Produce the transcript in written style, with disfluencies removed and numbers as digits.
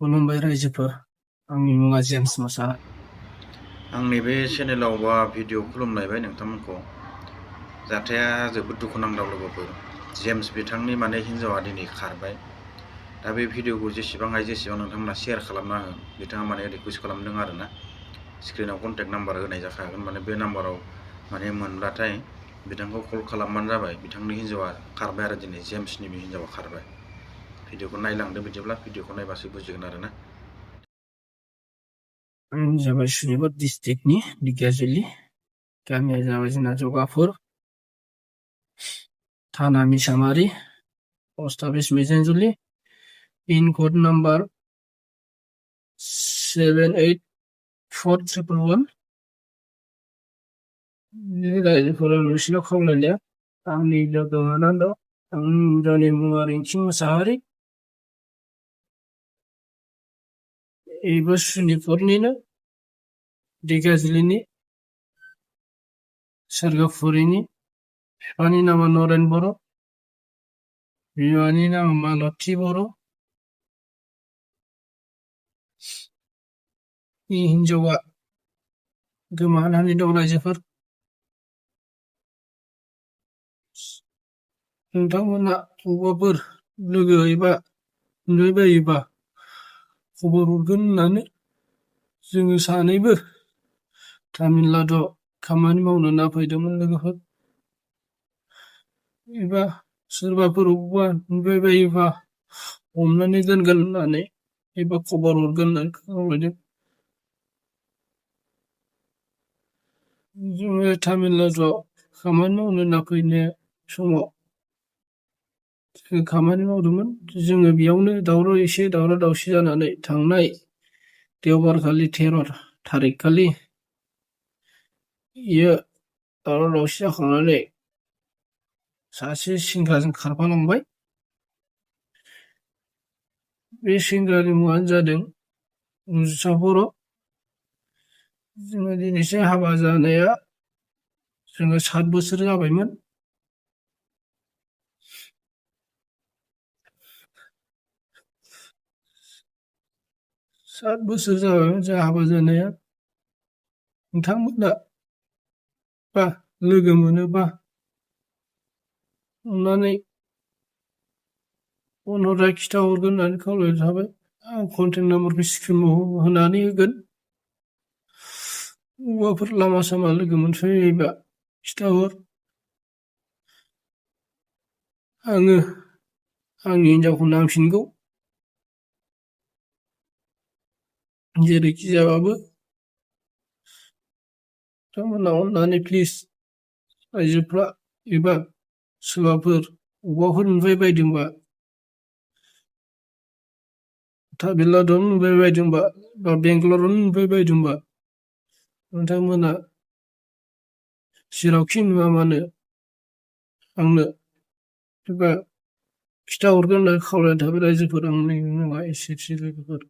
खुलुमबाय रायजोफोर आंनि मुङा जेम्स मोसाहारि। आंनि बे चेनेलाव बा भिडिअ खुलुमलायबाय नोंथांमोनखौ। जाथाया जोबोद दुखुनांथाव लोगोफोर। जेम्स बिथांनि हिन्जावा दिनै खारबाय। दा बे भिडिअखौ जेसेबां हायो जेसेबां नोंथांमोना शेयार खालामना हो। बिथाङा रिकुवेस्ट खालामदों आरोना। स्क्रिनाव कन्टेक्ट नाम्बार होनाय जाखागोन, बे नाम्बाराव मोनब्लाथाय बिथांखौ कल खालामबानो जाबाय। बिथांनि हिन्जावा खारबाय आरो दिनै जेम्सनि बे हिन्जावा खारबाय। भिडिअखौ नायलांदो, बिदिब्ला भिडिअखौ नायबासो बुजिगोन आरोना। आं जाबाय सुनिबार डिस्ट्रिक्टनि दिगियाजुलि, गामिया जाबाय जोंना जगाफुर, थाना मिसामारि, पस्ट अफिस मिजेनजुलि, पिन कड नाम्बार 784311। रायजोफोरा नोंसिनाव खावलायनाया आंनि लोगोआनो दं। आं हिन्जावनि मुङा रिंखि मोसाहारि। बेबो सुनिपुरनिनो, दिगियाजुलिनि, सोरगोफुरिनि। बिफानि नामा नरेन बर', बिमानि नामा मालती बर'। बे हिन्जावा गोमानानै दं रायजोफोर। नोंथांमोना बबावबाफोर लोगो एबा नुबायोबा खबर हरगोन होननानै जोङो सानैबो तामिलनाडुआव खामानि मावनो होनना फैदोंमोन लोगोफोर। एबा सोरबाफोर अबावबा नुबायबायोबा हमनानै दोनगोन होननानै एबा खबर हरगोन होननानै खावलायदों। जोङो तामिलनाडुआव खामानि मावनो होनना फैनाय समाव जों खामानि मावदोंमोन। जोङो बेयावनो दावराव दावसि जानानै थांनाय देवबारखालि 13 थारिख खालि बियो दावराव दावसि जाखांनानै सासे सेंग्राजों खारफालांबाय। बे सेंग्रानि मुङानो जादों रुजुता बर'। जोङो दिनैसिम हाबा जानाया 7 बोसोर जाबायमोन। 7 बोसोर जाबायमोन जों हाबा जानाया। नोंथांमोना बा लोगो मोनोबा अननानै फन हरना खिथाहरगोन होननानै खावलायनाय थाबाय। आं कन्टेक्ट नाम्बारखौ स्क्रिनाव होनानै होगोन। बबावबाफोर लामा सामा लोगो मोनस'योबा खिथाहर। आङो आंनि हिन्जावखौ नांफिनगौ। जेरैखि जायाबाबो नोंथांमोना अननानै प्लिज रायजोफ्रा एबा सोरबाफोर अबावबाफोर नुबाय बायदोंबा, तामिलनाडुआव नुबाय बायदोंबा बा बेंगालराव नुबाय बायदोंबा नोंथांमोना जेरावखि नुवा मानो आंनो एबा खिथाहरगोन होननानै खावलायनाय थाबाय रायजोफोर। आंनि मुङा एसेनोसै लोगोफोर।